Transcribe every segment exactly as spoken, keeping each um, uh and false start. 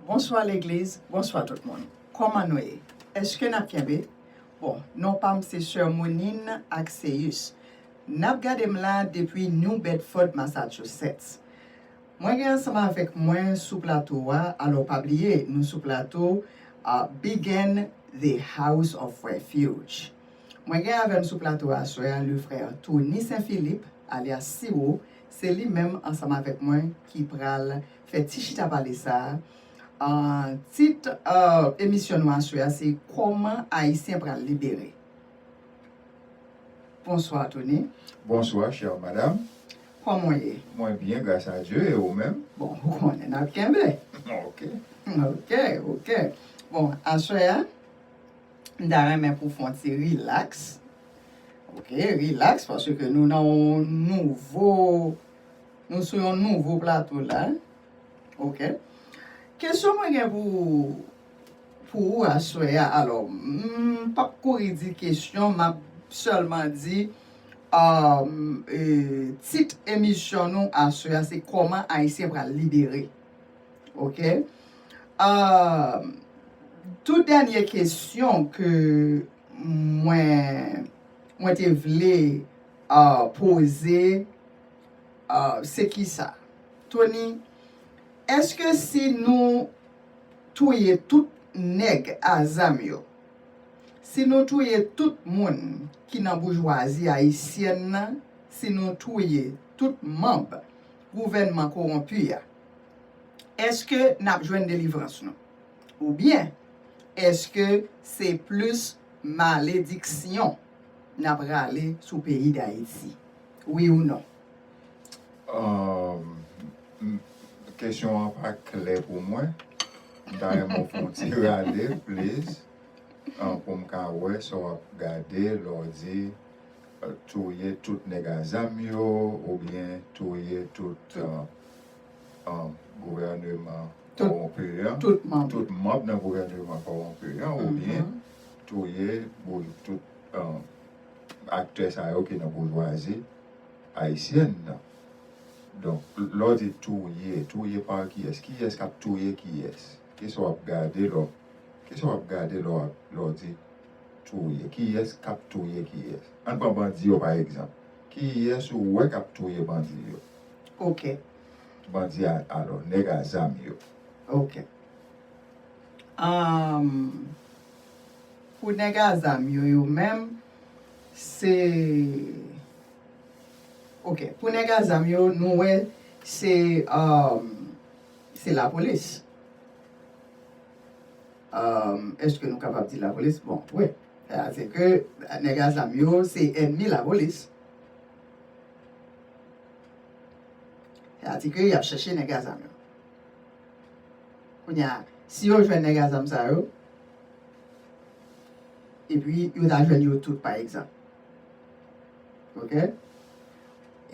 Bonswa legliz, bonswa tout moun. Kòman nou ye? Èske n ap kenbe? Bon, non pa m se Sè Monine Axeus. N ap gade m la depi New Bedford, Massachusetts. Mwen gen ansanm avèk mwen sou plato a, alò pa bliye, nou sou plato a Begin the House of Refuge. Mwen gen avè m sou plato a aswè a le frè Tony Saint Philippe, alyas Siwo, se li menm ansanm avèk mwen ki pral fè ti chita pale sa a. An, tit, euh, emisyon nou aswè a se Kòman Ayisyen pral libere. Bonswa, Tony. Bonswa, chère madame. Kòman w ye? Mwen byen, gras a Dye, e ou menm? Bon, ou konnen n ap kenbe. Ok. Ok, ok. Bon, aswè a, m ta renmen pou fè yon ti rilaks. Ok, rilaks, paske nou nan yon nouvo, nou sou yon nouvo plato la. Ok. Kesyon mwen gen pou, pou ou aswè a, alò, m p ap kouri di kesyon, m ap sèlman di, um, e, tit emisyon nou aswè a, se kòman Ayisyen pral libere. Ok? Um, tou dènye kesyon ke mwen, mwen te vle, uh, poze, uh, se kisa? Tony, èske si nou touye tout nèg a zam yo, si nou touye tout moun ki nan boujwazi ayisyèn nan, si nou touye tout manb gouvènman kowonpi a, èske n ap jwenn delivrans nou? Oubyen, èske se plis malediksyon n ap rale sou peyi Dayiti? Wi ou non? Ahn, m, kesyon an pa klè pou mwen. M ta renmen w fè yon ti rale, please. Ahn, pou m ka wè sa w ap gade lè w di, euh, touye tout nèg a zam yo, oubyen touye tout, euh, euh, gouvèneman kowonpi an, tout manb, tout manb nan gouvèneman kowonpi an, oubyen touye bou-, tout, euh, aktè sa yo ki nan boujwazi ayisyèn nan. Donk, lè w di touye, touye pa kiyès? Kiyès k ap touye kiyès? Kisa w ap gade lè w, kisa w ap gade lè w ap, lè w di touye? Kiyès k ap touye kiyès? Ann pran bandi yo, pa egzanp. Kiyès ou wè k ap touye bandi yo? Ok. Bandi a, alò, nèg a zam yo. Ok. Ahn, pou nèg a zam yo, yo menm, se, ok, pou nèg a zam yo, nou wè se, ahn, se lapolis. Ahn, èske nou kapab di lapolis? Bon, wi. Sètadi ke nèg a zam yo se ènmi lapolis. Sètadi ke y ap chèche nèg a zam yo. Kounye a, si yo jwenn nèg a zam sa yo, epi yo ta jwenn yo tout, pa egzanp. Ok?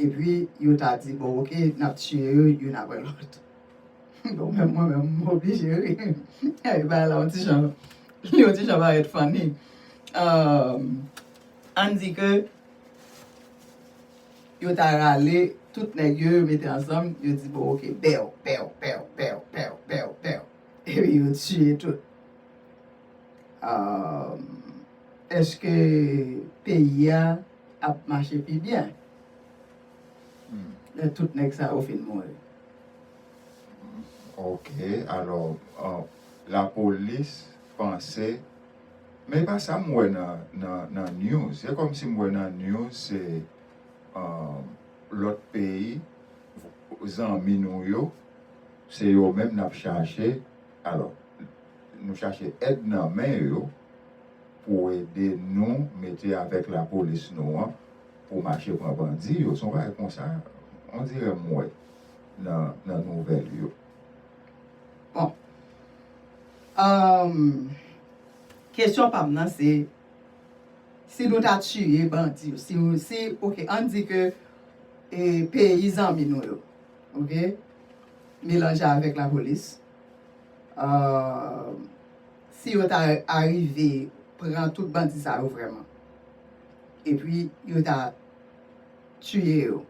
Epi yo ta di, bon, ok, n ap tiye yo youn apre lòt. Bon, menm mwen menm, m oblije ri. Bagay la yon ti jan, yon ti jan parèt funny. Ahn, ann di ke yo ta rale tout nèg yo, yo mete ansanm, yo di, bon, ok, bèw, bèw, bèw. Epi yo tiye tout. Ahn, èske peyi a ap mache pi byen lè tout nèg sa yo fin mouri? Ok, alò, ah, lapolis panse, men e pa sa m wè nan, nan, nan news. Se kòmsi m wè nan news, se, ah, lòt peyi, zanmi nou yo, se yo menm n ap chache. Alò, nou chache èd nan men yo pou ede nou mete avèk lapolis nou an pou mache pran bandi yo. Se yon bagay konsa, on dirè m wè nan, nan nouvèl yo. Bon. Ahn, kesyon pa m nan se, si nou ta tiye bandi yo, si, si, ok, ann di ke, e, peyi zanmi nou yo, ok, melanje avèk lapolis, ahn, si yo ta arive pran tout bandi sa yo vrèman, epi yo ta tiye yo,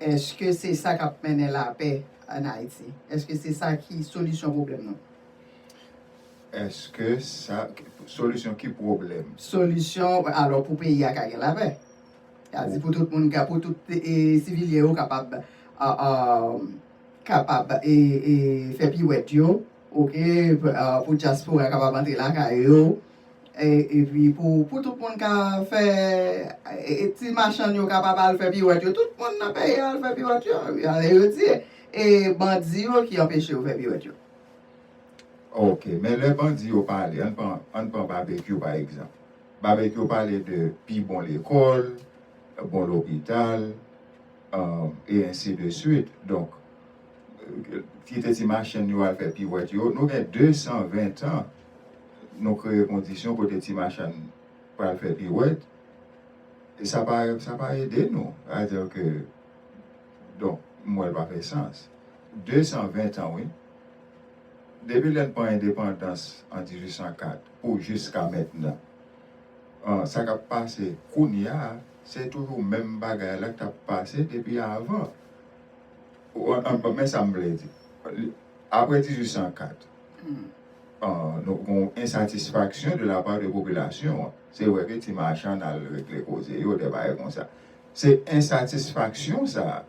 èske se sa k ap mennen lapè ann Ayiti? Èske se sa ki solisyon pwoblèm nou? Èske sa, solisyon ki pwoblèm? Solisyon, alò, pou peyi a ka gen lapè. Sa di pou tout moun ka, pou tout e, sivilyen yo kapab, a, a, kapab e, e, fè piwèt yo, oke, pou, a, pou dyaspora kapab antre lakay yo, e, epi pou, pou tout moun ka fè, e, e, ti machann yo kapab al fè piwèt yo, tout moun nan peyi a al fè piwèt yo, ale yo di, e bandi yo ki anpeche yo fè piwèt yo. Ok, men lè bandi yo pale, ann pran, ann pran Babekyou pa egzanp. Babekyou pale de pi bon lekòl, bon lopital, e ensi de swit. Donk, kite ti machann yo al fè piwèt yo. Nou gen de san ven tan, nou kreye kondisyon kote ti machann pral fè piwèt. E sa pa, sa pa ede nou. Sa vle di ke, donk, m wè l pa fè sans. De san ven tan, wi. Depi lè n pran endepandans an dizuit san kat pou jiska mentnan, sa k ap pase kounye a, se toujou menm bagay la k t ap pase depi avan. Men sa m vle di. Apre dizuit san kat, nou gen yon ensatisfaksyon de la pa de popilasyon an. Se vre ke ti machann al regle koze yo, de bagay konsa. Se ensatisfaksyon sa a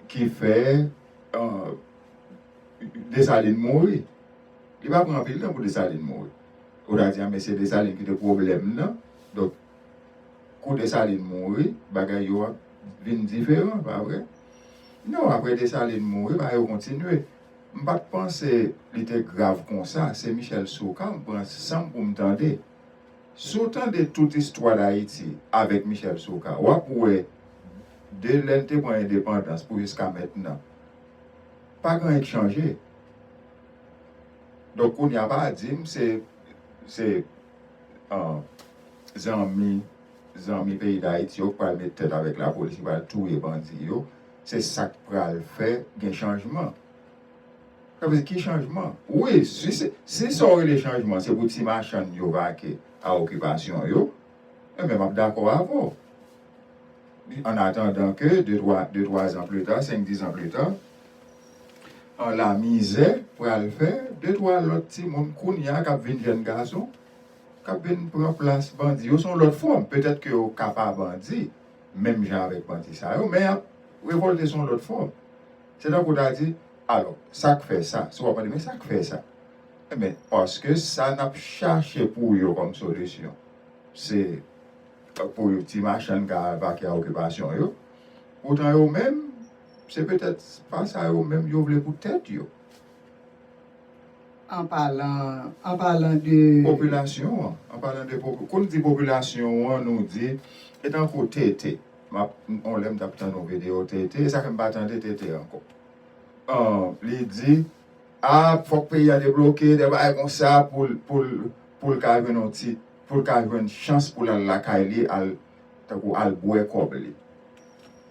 ki fè Desalin mouri. Li pa pran anpil tan pou Desalin mouri. Ou ta di, a, men se Desalin ki te pwoblèm nan. Donk, kou Desalin mouri, bagay yo ap vin diferan, pa vre? Non, apre Desalin mouri, bagay yo kontinye. M pa t panse li te grav konsa. Se Michel Soukar m pran san m pou m tande. Si w tande tout istwa Dayiti avèk Michel Soukar, w ap wè de lè n te pran endepandans pou jiska mentnan, pa gen anyen k chanje. Donk, kounye a pa di m se, se zanmi, zanmi peyi Dayiti yo k pral met tèt avèk lapolis, ki pral touye bandi yo, se sa k pral fè gen chanjman. Sa vle di ki chanjman? Wi, si, si, si sa w rele chanjman, se pou ti machann yo vake a okipasyon yo, enben, m ap dakò avè w. An atandan ke, de twa, de twa zan pli ta, senk, dis zan pli ta, an lamizè pral fè de twa lòt timoun kounye a k ap vin jèn gason, k ap vin pran plas bandi yo sou yon lòt fòm. Petèt ke yo ka pa bandi, menm jan avèk bandi sa yo, men y ap revòlte sou yon lòt fòm. Se tankou w ta di, alò, sa k fè sa? Si w ap mande, men sa k fè sa? Enben, paske sa n ap chache pou yo kòm solisyon, se pou yo ti machann ka vake a okipasyon yo. Poutan yo menm, se petèt pa sa yo menm yo vle pou tèt yo. An palan, an palan de... Popilasyon an, an palan de popi-, kou n di popilasyon an, nou di, e tankou T T. M ap, on lè m t ap tande yon videyo T T, e sa fè m pa tande T T ankò. Li di, a, fòk peyi a debloke, de bagay konsa pou l, pou l, pou l ka jwenn yon ti, pou l ka jwenn chans pou l al lakay li, al, tankou al bwè kòb li.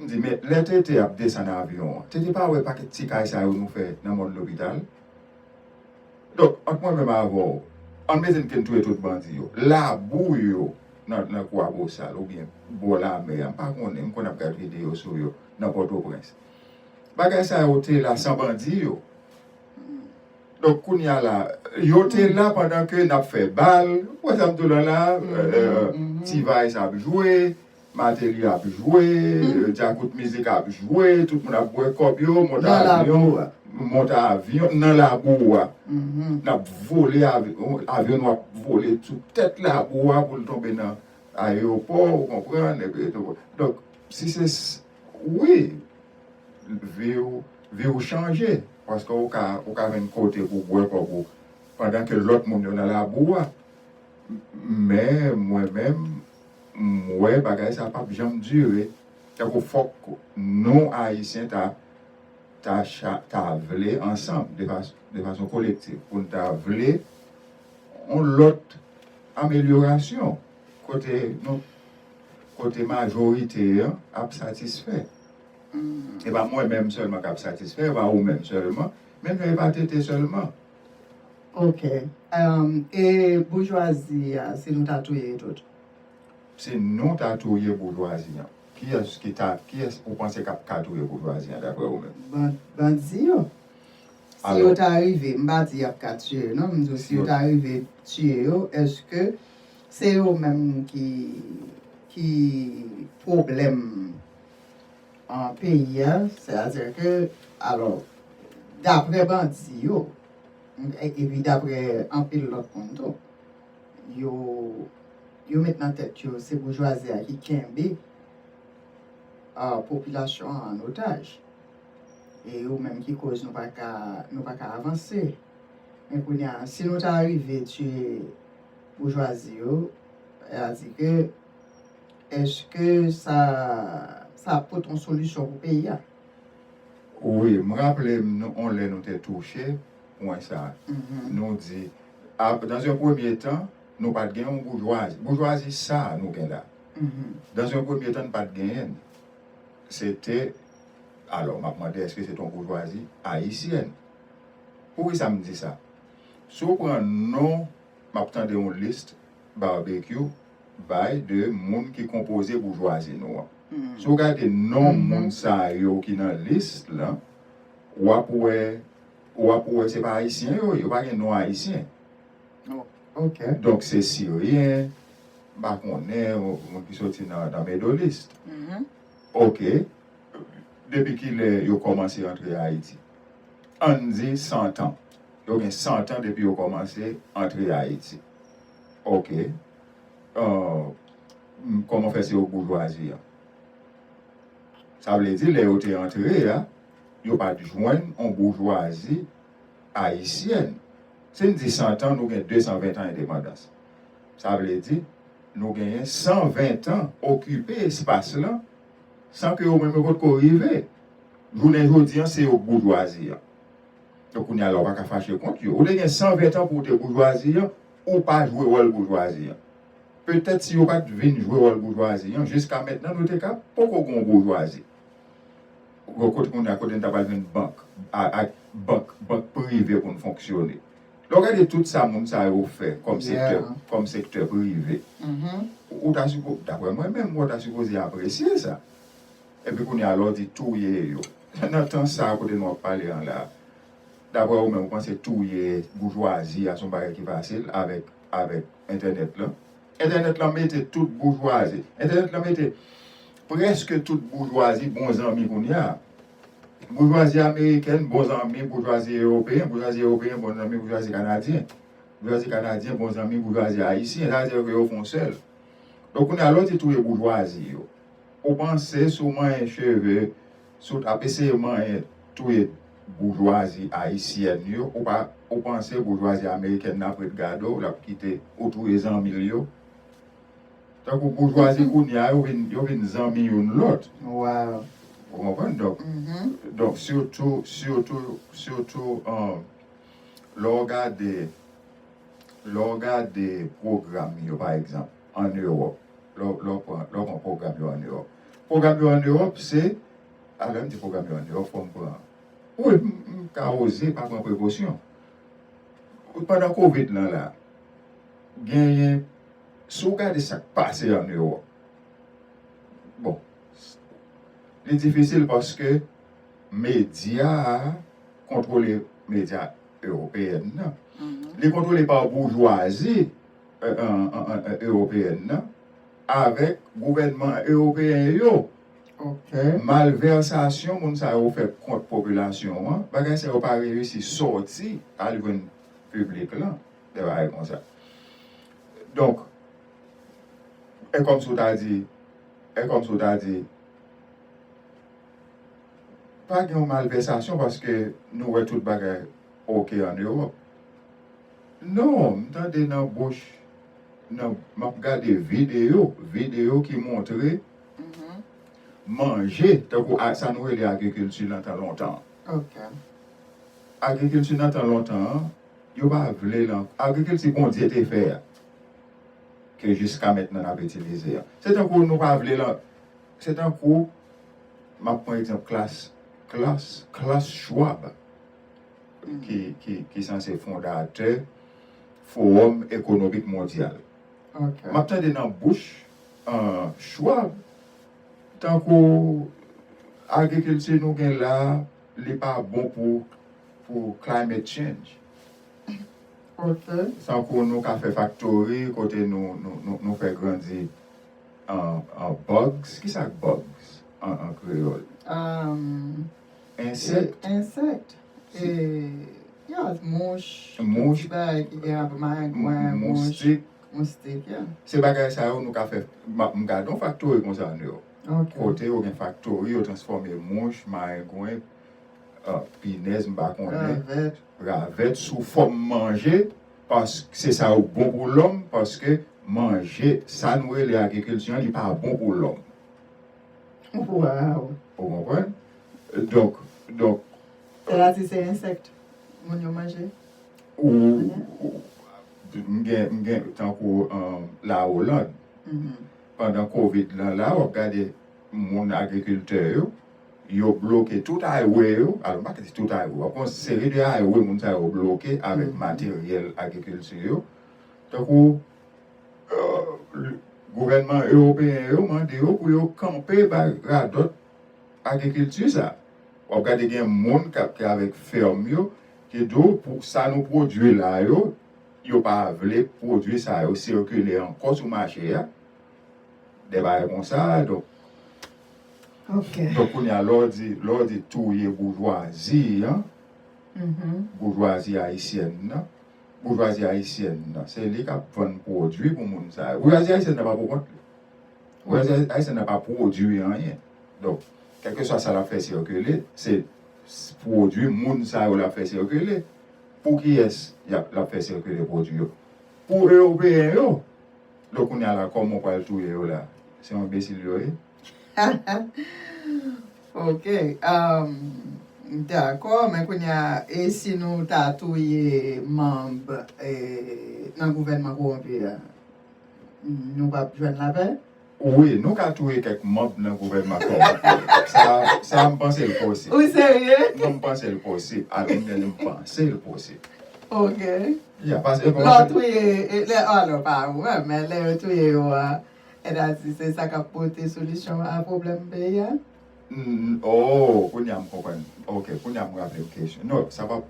M di, men lè T T ap desann avyon an, T T pa wè pakèt ti kay sa yo nou fè nan mòn lopital? Donk, ant mwen menm avè w, ann mete n ke n touye tout bandi yo, labou yo nan, nan Kwabosal oubyen bò lamè a, m pa konnen, m konn ap gad videyo sou yo nan Pòtoprens. Bagay sa yo te la san bandi yo. Donk, kounye a la, yo te la pandan ke n ap fè bal, ou wè sa m di w la la, T-Vice ap jwe, Mateli ap jwe, Djakout Mizik ap jwe, tout moun ap bwè kòb yo, monte avyon, monte avyon nan labou a. N ap vole avyon, avyon nou ap vole sou tèt labou a pou l tonbe nan ayewopò, ou konprann? Donk, si se, wi, vi w, vi w chanje, paske ou ka, ou ka jwenn kote pou bwè kòb ou, pandan ke lòt moun yo nan labou a. Men, mwen menm, m wè bagay sa p ap janm dire. Tankou fòk nou, Ayisyen, ta, ta cha-, ta vle ansanm, de fas-, de fason kolektif, pou n ta vle yon lòt amelyorasyon, kote nou, kote majorite an ap satisfè. E pa mwen menm sèlman k ap satisfè, e pa ou menm sèlman, menm jan e pa T T sèlman. Ok. E boujwazi a, si nou ta touye tout? Si nou ta touye boujwazi an. Kiyès ki ta, kiyès ou panse k ap ka touye boujwazi an, daprè ou menm? Ban-, bandi yo. Si yo ta rive, m pa di y ap ka tiye yo, non, m di w, si yo ta rive tiye yo, èske se yo menm ki, ki pwoblèm an peyi a? Sètadi ke, alò, daprè bandi yo, e-, epi daprè anpil lòt moun tou, yo, yo met nan tèt yo se boujwazi a ki kenbe a, popilasyon an an otaj. E yo menm ki koz nou pa ka, nou pa ka avanse. Men kounye a, si nou ta rive tiye boujwazi yo, sètadi ke, èske sa, sa ap pote yon solisyon pou peyi a? Wi, m raple m, nou, on lè nou te touche pwen sa. Nou di, a, dans un premier temps, nou pa t gen yon boujwazi. Boujwazi sa a nou gen la. Dans un premier temps, n pa t genyen l. Se te, alò, m ap mande, èske se te yon boujwazi ayisyèn? Poukisa m di sa? Si w pran non, m ap tande yon lis, Barbecue bay de moun ki konpoze boujwazi nou an. Si w gade non moun sa yo ki nan lis lan, w ap wè, w ap wè se pa ayisyen yo ye, yo pa gen non ayisyen. Donk se siryen, m pa konnen, moun ki soti nan, nan Middle East. Ok. Depi kilè yo kòmanse antre Ayiti? Ann di san tan. Yo gen san tan depi yo kòmanse antre Ayiti. Ok. Kòman fè se yo k boujwazi an? Sa vle di, lè yo te antre a, yo pa t jwenn yon boujwazi ayisyèn. Si n di san tan, nou gen de san ven tan endepandans. Sa vle di, nou genyen san ven tan okipe espas lan san ke yo menm yo potko rive. Jounen jodi an, se yo k boujwazi an. Donk, kounye a la, ou pa ka fache kont yo. Ou te gen san ven tan pou w te boujwazi an, ou pa jwe wòl boujwazi an. Petèt si yo pa t vin jwe wòl boujwazi an, jiska mentnan, nou te ka poko gen yon boujwazi. Kote kounye a, kote n ta pral jwenn bank, a, a, bank, bank prive pou n fonksyone. Lè w gade tout sa moun sa yo fè kòm sektè, kòm sektè prive, ou ta sipo-, daprè mwen menm, ou ta sipoze apresye sa. Epi kounye a, lè w di touye yo. Nan tan sa a kote nou ap pale an la, daprè ou menm, ou panse touye boujwazi a se yon bagay ki fasil avèk, avèk entènèt lan? Entènèt lan mete tout boujwazi. Entènèt lan mete prèske tout boujwazi bon zanmi kounye a. Boujwazi amerikèn bon zanmi boujwazi ewopeyen, boujwazi ewopeyen bon zanmi boujwazi kanadyen. Boujwazi kanadyen bon zanmi boujwazi ayisyen. Sa vle di ke yo fè yon sèl. Donk, kounye a, lè w di touye boujwazi yo, ou panse si w manyen cheve, si w t ap eseye manyen touye boujwazi ayisyèn yo, ou pa, ou panse boujwazi amerikèn nan ap ret gade w, l ap kite ou touye zanmi l yo? Tankou boujwazi kounye a, yo vin, yo vin zanmi youn lòt. Ou konprann? Donk, donk, sitou, sitou, sitou, lè w gade, lè w gade pwogram yo, pa egzanp, ann Ewòp, lè w, lè w pran, lè w pran pwogram yo ann Ewòp. Pwogram yo ann Ewòp, se, a, lè m di pwogram yo ann Ewòp, fò m pran, wi, m, m ka oze pa pran prekosyon. Pandan kovid lan la, genyen, si w gade sa k pase ann Ewòp, bon, li difisil paske medya a kontwole, medya ewopeyèn nan. Li kontwole pa boujwazi, e, e, e, e, ewopeyèn nan avèk gouvènman ewopeyen yo. Malvèsasyon moun sa yo fè kont popilasyon an, bagay sa yo pa reyisi sòti al jwenn piblik lan, de bagay konsa. Donk, e kòmsi w ta di, e kòmsi w ta di, pa gen yon malvèsasyon paske nou wè tout bagay oke ann Ewòp. Non, m tande nan bouch, nan, m ap gade videyo, videyo ki montre manje, tankou a, sa nou rele agrikilti nan tan lontan an. Agrikilti nan tan lontan an, yo pa vle l an-, agrikilti Bondye te fè a, ke jiska mentnan n ap itilize a. Se tankou nou pa vle l an-, se tankou, m ap pran egzanp Klaus, Klaus, Klaus Schwab, ki, ki, ki sanse fondatè Fowòm Ekonomik Mondyal. M ap tande nan bouch, e, Schwab, Tankou agrikilti nou gen la, li pa bon pou, pou climate change. Ok. Tankou nou ka fè faktori kote nou, nou, nou, nou fè grandi an, an bugs. Kisa k bugs an, an kreyòl? Um, Ensèk. Ensèk. E, yeah, mouch. Mouch. Ti bagay ki gen ap magwen, mouch. Moustik. Moustik, yeah. Se bagay sa yo nou ka fè. M ap- m gade yon faktori konsa nou yo. Ok. Kote yo gen faktori, yo transfòme mouch, marengwen, uh, pinèz, m pa konnen, Ravèt. Ravèt sou fòm manje, paske se sa yo bon pou lòm, paske manje, sa nou rele agrikilti an, li pa bon pou lòm. Wow. Ou konprann? Donk, donk, Se la si se ensèk moun yo manje. ou, ou- m gen, m gen tankou um, la Oland, Mhm. pandan kovid lan la, w ap gade moun agrikiltè yo, yo bloke tout highway yo, alò m pa ka di tout highway, w ap gen yon seri de highway moun sa yo bloke avèk Mhm. materyèl agrikilti yo. Tankou euh, gouvènman ewopeyen yo mande yo pou yo kanpe bay radòt agrikilti sa. W ap gade gen moun k ap ki avèk fèm yo, ki di w pou sa nou pwodui la yo, yo pa vle pwodui sa yo sikile ankò sou mache a. De bagay konsa, donk, Ok. donk kounye a lè w di, lè w di touye boujwazi an, Mhm. boujwazi ayisyèn nan, boujwazi ayisyèn nan, se li k ap vann pwodui pou moun sa yo. Boujwazi ayisyèn nan pa pou kont li. Boujwazi ayisyèn nan pa pwodui anyen. Donk, kèlkeswa sa l ap fè sikile, se s- pwodui moun sa yo l ap fè sikile. Pou kiyès y ap, l ap fè sikile pwodui yo? Pou ewopeyen yo. Donk, kounye a la, kòman w pral touye yo la? Se yon enbesil yo ye? Ok. Um, dakò, men kounye a, e si nou ta touye manm eh, nan gouvènman kowonpi a, nou p ap jwenn lapè? Wi, nou ka touye kèk manm nan gouvènman kowonpi. Sa, sa m panse l posib. Ou serye? Non, m panse l posib. Alò, m gen m panse l posib. Ok. Ya, paske Lè yo touye, e, lè, alò, pa ou, men lè yo touye yo a, e da di se sa k ap pote solisyon a pwoblèm peyi a? Mm, oh, kounye a m konprann. Ok, kounye a m raple w kesyon. Non, sa p ap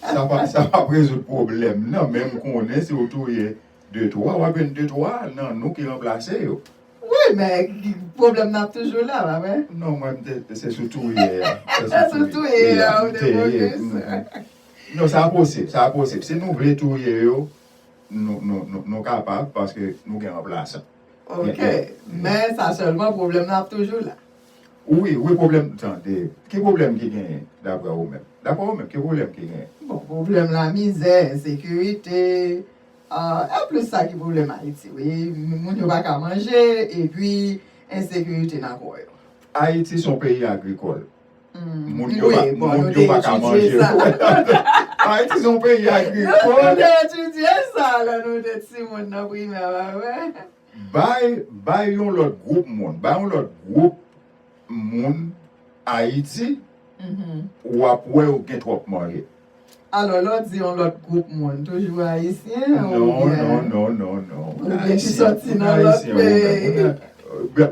sa p ap, sa p ap rezoud pwoblèm nan, men m konnen si w touye de twa, w ap jwenn de twa nan nou ki ranplase yo. Wi, men pwoblèm nan ap toujou la, pa vre? Non, mwen, m te, se sou touye a. Se sou touye a, ou te fokis. Non, sa posib, sa posib. Si nou vle touye yo, nou, nou, nou, nou kapab, paske nou gen ranplasan. Ok, men sa sèlman, pwoblèm nan ap toujou la. Wi, wi, pwoblèm, tande, ki pwoblèm ki genyen, daprè ou menm? Daprè ou menm, ki pwoblèm ki genyen? Bon, pwoblèm lamizè, ensekirite, e plis sa ki pwoblèm Ayiti, wi. Moun yo pa ka manje, epi ensekirite nan kò yo. Ayiti se yon peyi agrikòl. Moun yo pa, moun yo pa ka manje. Ayiti se yon peyi agrikòl. Nou te etidye sa lè nou te timoun nan primè, pa vre? Bay, bay yon lòt gwoup moun, bay yon lòt gwoup moun Ayiti, w ap wè yo gen twòp manje. Alò, lè w di yon lòt gwoup moun, toujou ayisyen oubyen... Non, non, non, non, non. Oubyen ki sòti nan lòt peyi.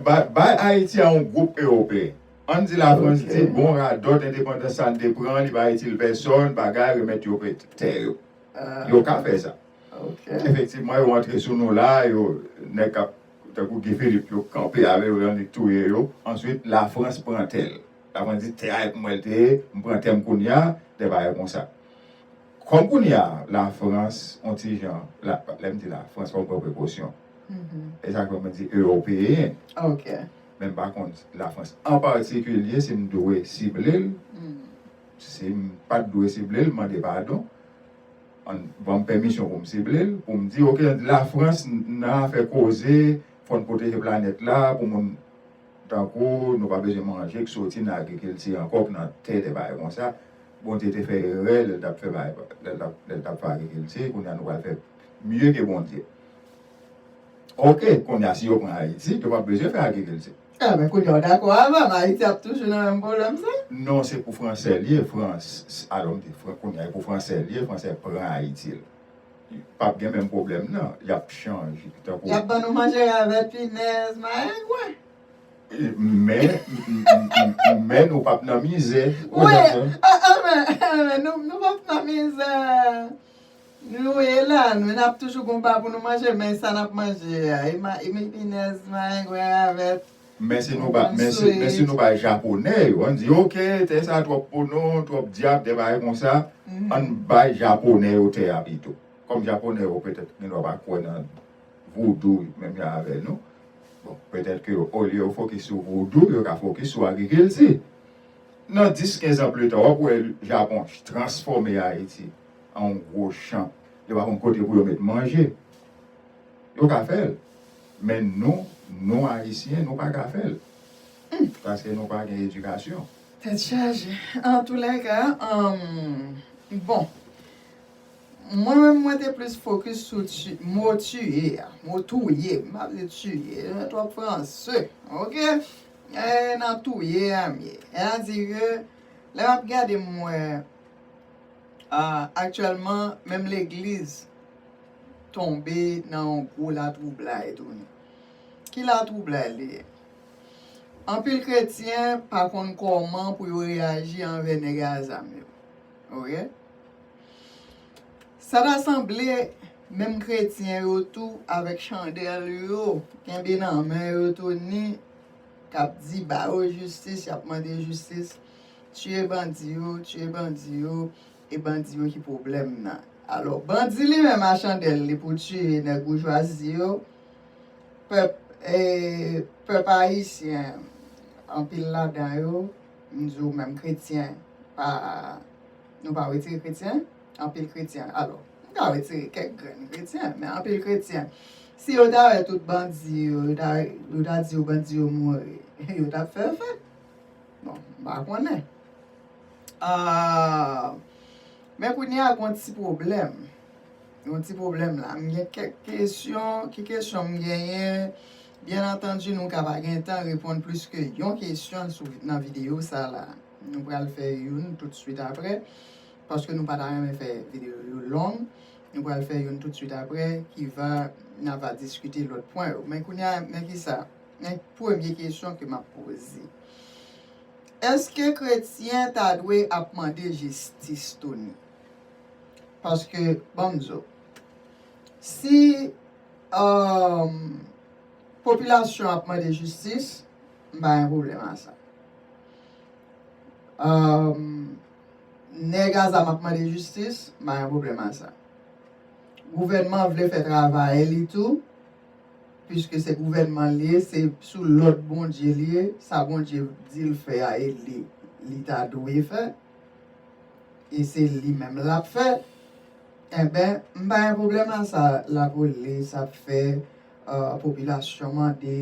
Bay, bay Ayiti a yon gwoup ewopeyen. Ann di Lafrans di, bon, radòt endepandans sa n te pran, li pa itil pèsòn, bagay, remèt yo tè yo. Yo ka fè sa. Efektivman, yo antre sou nou la, yo, nèg k ap, tankou Guy Philippe, yo kanpe avè yo, yo annik touye yo. Answit, Lafrans pran tè l. Lafrans di, tè a e pou mwen l te ye, m pran tè m kounye a, de bagay konsa. Kòm kounye a, Lafrans, yon ti jan, lè m di Lafrans, fò m pran prekosyon. E sa k fè mwen di ewopeyen. Men m pa konn Lafrans an patikilye, si m dwe sible l. Si m pa t dwe sible l, mande padon. Ban m pèmisyon pou m sible l, pou m di, oke, Lafrans nan afè koze, fò n pwoteje planèt la, pou moun tankou nou pa bezwen manje k soti nan agrikilti ankò, k nan tè, de bagay konsa. Bondye te fè erè lè l t ap fè bagay, lè l t ap, lè l t ap fè agrikilti, kounye a nou pral fè mye ke Bondye. Oke, kounye a si yo pran Ayiti, yo p ap bezwen fè agrikilti. Enben, kounye a w dakò avè m, Ayiti ap toujou nan menm pwoblèm sa? Non, se pou fransè l ye, Frans, alò m di, kounye a e pou fransè l ye, fransè pran Ayiti l. p ap gen menm pwoblèm nan. Y ap chanje. Tankou Y ap ban nou manje ravèt, pinèz, mayengwen. Men, men nou p ap nan mizè. Wi, ah, ah, men, men nou, nou p ap nan mizè. Nou ye la, nou n ap toujou gon pa pou nou manje, men sa n ap manje a, e ma- e mi pinèz, mayengwen, ravèt. Men si nou ba, men si, men si nou bay japonè yo, ann di, oke, tè sa twòp pou nou, twòp dyab, de bagay konsa, ann bay japonè yo tè a pito. Kòm japonè yo petèt gen dwa pa kwè nan voudou menm jan avè nou. Bon, petèt ke olye yo fokis sou voudou, yo ka fokis sou agrikilti. Nan dis, kenz an pli ta, w ap wè Japon transfòme Ayiti an yon gwo chan. Yo pa konn kote pou yo met manje. Yo ka fè l. Men nou, nou Ayisyen, nou pa ka fè l. Paske nou pa gen edikasyon. Tèt chaje. Antoulèka, um, bon. Mwen menm, mwen te plis fokis sou ti- mo tiye a. Mo touye. M pa vle tiye. Twòp franse. Oke? E nan touye a m ye. E a di ke, lè m ap gade, m wè, ah, aktyèlman, menm legliz tonbe nan yon gwo latwoublay tou. Ki latwoublay li ye? Anpil kretyen pa konn kòman pou yo reyaji anvè nèg a zam yo. Oke? Sa ta sanble, menm kretyen yo tou, avèk chandèl yo kenbe nan men yo tou, ni k ap di ba yo jistis, y ap mande jistis, tiye bandi yo, tiye bandi yo, e bandi yo ki pwoblèm nan. Alò, bandi li menm a chandèl li pou tiye nèg boujwazi yo, pèp, e, pèp ayisyen, anpil ladan yo, m di w menm kretyen, pa, nou pa retire kretyen, anpil kretyen, alò, m ka retire kèk grenn kretyen, men anpil kretyen, si yo ta wè tout bandi yo, yo ta, yo ta di yo bandi yo mouri, yo t ap fè fèt. Bon, m pa konnen. Ah, men kounye a, gon ti pwoblèm. Gon ti pwoblèm la. M gen kèk kesyon. Ki kesyon m genyen? Byen antandi, nou ka pa gen tan reponn plis ke yon kesyon sou, nan videyo sa la. Nou pral fè youn tout swit apre, paske nou pa ta renmen fè videyo yo long. Nou pral fè youn tout swit apre, ki va, n a va diskite lòt pwen yo. Men kounye a, men ki sa? Men premye kesyon ke m ap poze. Èske kretyen ta dwe ap mande jistis, Tony? Paske, ban m di w, si, um, popilasyon ap mande jistis, m pa gen pwoblèm a sa. Um, nèg a zam ap mande jistis, m pa gen pwoblèm a sa. Gouvènman vle fè travay li tou, piske se gouvènman li ye, se sou lòd Bondye li ye, sa Bondye di l fè a, e li, li ta dwe fè, e se li menm l ap fè, enben, m pa gen pwoblèm a sa, lapolis ap fè, uh, popilasyon mande,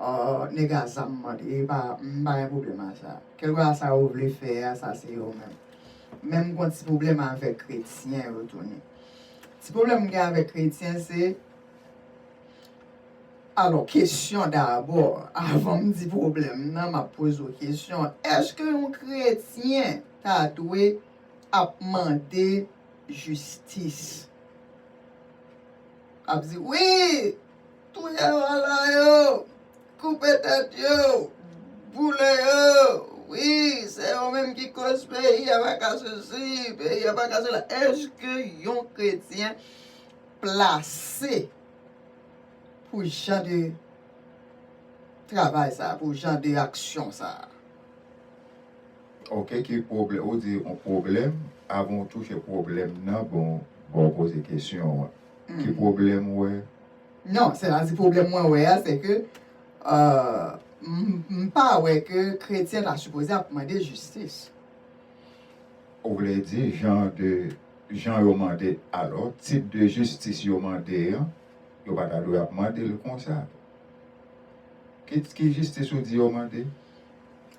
uh, nèg a zam mande, e pa, m pa gen pwoblèm a sa. Kèlkeswa sa yo vle fè a, sa se yo menm. Men m gon ti pwoblèm avèk kretyen yo, Tony. Ti pwoblèm m gen avèk kretyen, se, alò, kesyon dabò, avan m di pwoblèm nan, m ap poze w kesyon. Èske yon kretyen ta dwe ap mande jistis? Ap di, wi, touye vòlò yo, koupe tèt yo, boule yo. Wi, se yo menm ki koz peyi a pa ka sesi, peyi a pa ka sela. Èske yon kretyen plase pou jan de travay sa, pou jan de aksyon sa? Ok, ki pwoblèm? Ou di yon pwoblèm, avan w touche pwoblèm nan, bon, bon, poze kesyon an. Ki pwoblèm ou wè? Non, sètadi pwoblèm mwen wè a, se ke, euh, m, m pa wè ke kretyen ta sipoze ap mande jistis. Ou vle di jan de, jan yo mande, alò, tip de jistis yo mande an, yo pa ta dwe ap mande l konsa. Ki, ki jistis ou di yo mande?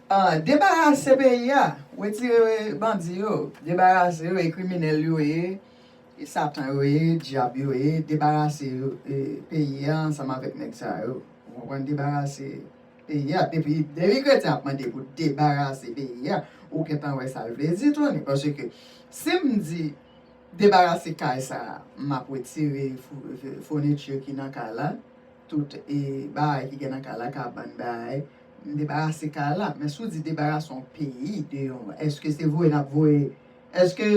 Ah, debarase peyi a, retire bandi yo, debarase yo, e kriminèl yo ye, e satan yo ye, dyab yo ye, debarase yo, e peyi a ansanm avèk nèg sa yo. Ou konprann? Debarase peyi a. Depi, depi kretyen ap mande pou debarase peyi a, ou gentan wè sa l vle di, Tony. Paske si m di, Debarase kay sa a, m ap retire fou- fourniture ki nan kay la, tout e bagay ki gen nan kay la, kabann, bagay, m debarase kay la. Men si w di debarase yon peyi de yon, èske se voye n ap voye, èske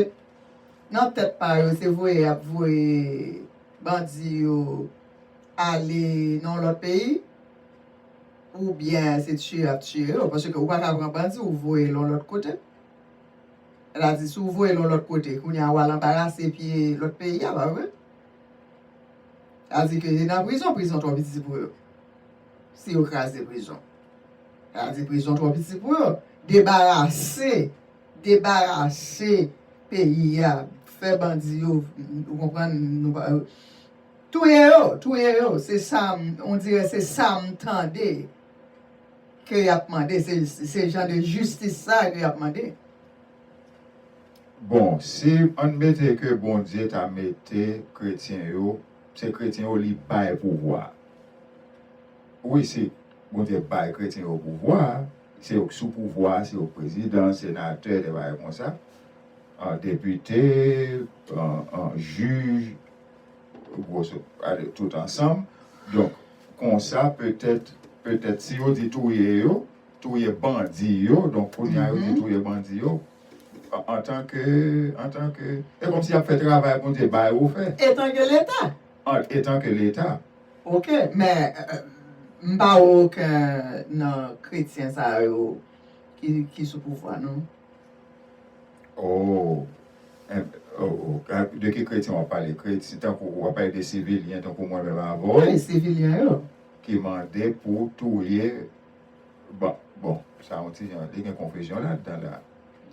nan tèt pa yo se voye y ap voye bandi yo ale nan yon lòt peyi? Oubyen se tiye y ap tiye yo? Paske ou pa ka pran bandi ou voye l yon lòt kote. Sètadi si w voye l yon lòt kote, kounye a w al anbarase pye lòt peyi a, pa vre? Sètadi ke se nan prizon, prizon twò piti pou yo. Si yo kraze prizon, sètadi prizon twò piti pou yo. Debarase, debarase peyi a, fè bandi yo, ou konprann, nou pa, touye yo, touye yo. Se sa, m- on dirè se sa m tande ke y ap mande, se, se jan de jistis sa ke y ap mande. Bon, si ann mete ke Bondye ta mete kretyen yo, se kretyen yo li bay pouvwa. Wi, si Bondye bay kretyen yo pouvwa, se yo k sou pouvwa, se yo k prezidan, senatè, de bagay konsa, an depite, an, an jij, gwoso, ale, tout ansanm. Donk, konsa, petèt, petèt, si yo di touye yo, touye bandi yo, donk kounye a yo di touye bandi yo, an- antanke, antanke, e kòmsi y ap fè travay Bondye ba yo fè, Etanke Leta. an- etanke Leta. Ok, men euh, m pa wè okenn nan kretyen sa yo ki, ki sou pouvwa, non. Oh, en- oh, oh, a- de ki kretyen w ap pale? Kretyen, tankou w ap pale de sivilyen, tankou mwen menm avè w. Wi, sivilyen yo. Ki mande pou touye, bon, bon, sa yon ti jan, li gen konfizyon ladan la.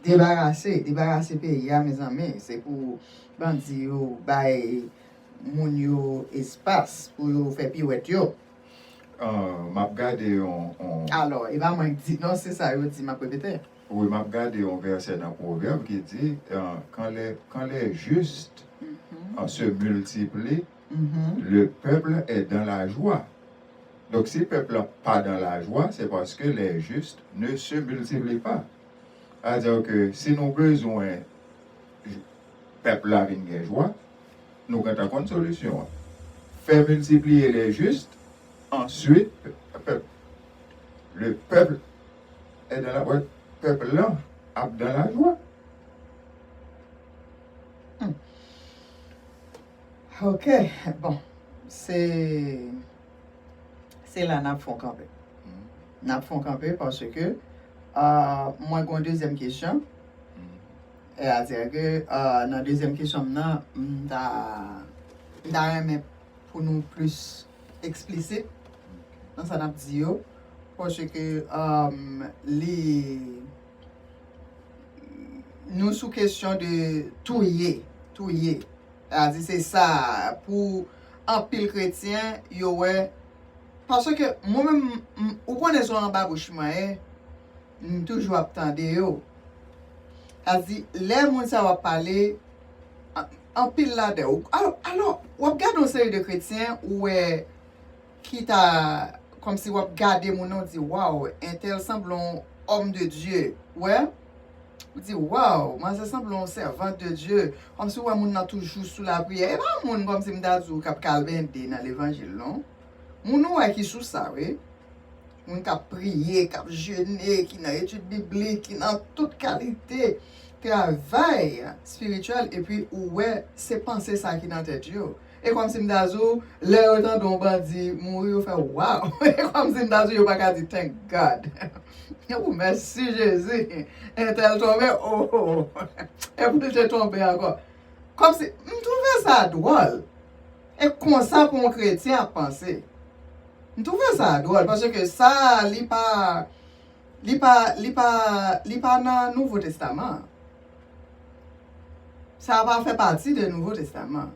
Debarase, debarase peyi a, mezanmi. Se pou bandi yo bay moun yo espas pou yo fè piwèt yo. Ah, m ap gade yon, yon Alò, e pa mwen k di, non, se sa yo di, m ap repete. Wi, m ap gade yon vèsè nan Pwovèb ki di, euh, quand les, quand les justes Mhm, euh, se multiplient, mhm. Le peuple est dans la joie. Donk, si pèp la pa dans la joie, c'est parce que les justes ne se multiplient pas. Sètadi ke si nou bezwen pèp la vin gen jwa, nou gentan konn solisyon an. Fè miltipliye les justes, answit, pèp, le peuple est dans la, pèp lan ap dans la joie. Ok, bon, se se la n ap fè yon kanpe. N ap fè yon kanpe paske euh, mwen gen yon dezyèm kesyon. Sètadi ke euh, nan dezyèm kesyon m nan, m ta m ta renmen pou nou plis eksplisit nan sa n ap di yo. Paske euh, li nou sou kesyon de touye, touye. Sètadi se sa pou anpil kretyen yo wè. Paske mwen menm, m- ou konnen se anba bouch mwen ye, m toujou ap tande yo. Sètadi lè moun sa yo ap pale, an- anpil ladan yo. Alò, alò, w ap gade yon seri de kretyen, ou wè ki ta kòmsi w ap gade moun nan, w di, waw, entèl sanble yon homme de Dieu. Wè? Ou di, waw, manzè sanble yon servante de Dieu. Kòmsi w wè moun nan toujou sou lapriyè. E pa moun kòmsi m ta di w k ap kalbende nan levanjil, non. Moun ou wè ki sou sa, wi. Moun k ap priye, k ap jene, ki nan etid biblik, ki nan tout kalite travay espirityèl, epi ou wè se panse sa ki nan tèt yo. E kòmsi m ta di w, lè yo tande yon bandi mouri, yo fè, waw! E kòmsi m ta di w, yo pa ka di, thank God. Ou mèsi Jezi! Entèl tonbe, oh! Epi l te tonbe ankò. Kòmsi, m twouve sa dwòl. E konsa pou yon kretyen ap panse. M twouve sa dwòl, paske sa, li pa, li pa, li pa, li pa nan Nouvo Testaman. Sa pa fè pati de Nouvo Testaman.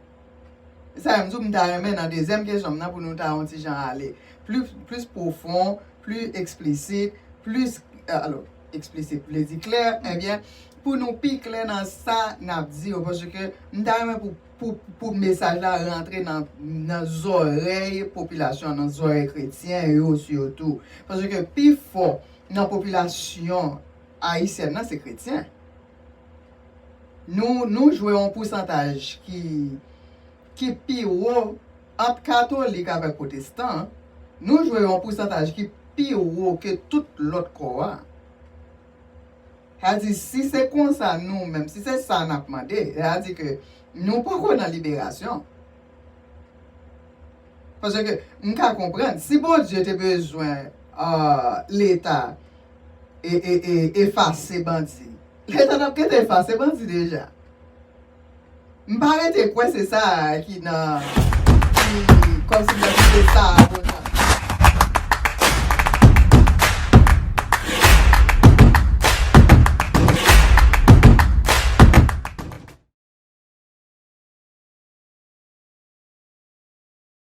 Sa m di w, m ta renmen nan dezyèm kesyon m nan pou nou ta yon ti jan ale plis, plis pwofon, plis eksplisit, plis, alò, eksplisit vle di klè, ebyen, pou nou pi klè nan sa n ap di yo, paske m ta renmen pou, pou, pou mesaj la rantre nan, nan zòrèy popilasyon an, nan zòrèy kretyen yo sitou. Paske pi fò nan popilasyon ayisyèn nan se kretyen. Nou, nou jwe yon pousantaj ki, ki pi wo ant katolik avèk pwotestan. Nou jwe yon pousantaj ki pi wo ke tout lòt kò a. Sa di, si se konsa nou menm, si se sa n ap mande, sa di ke nou poko nan liberasyon. Paske m ka konprann, si Bondye te bezwen uh, Leta e, e, e, efase bandi, Leta t ap gentan efase bandi deja. M pa rete kwè se sa ki nan ki kòmsi nan se sa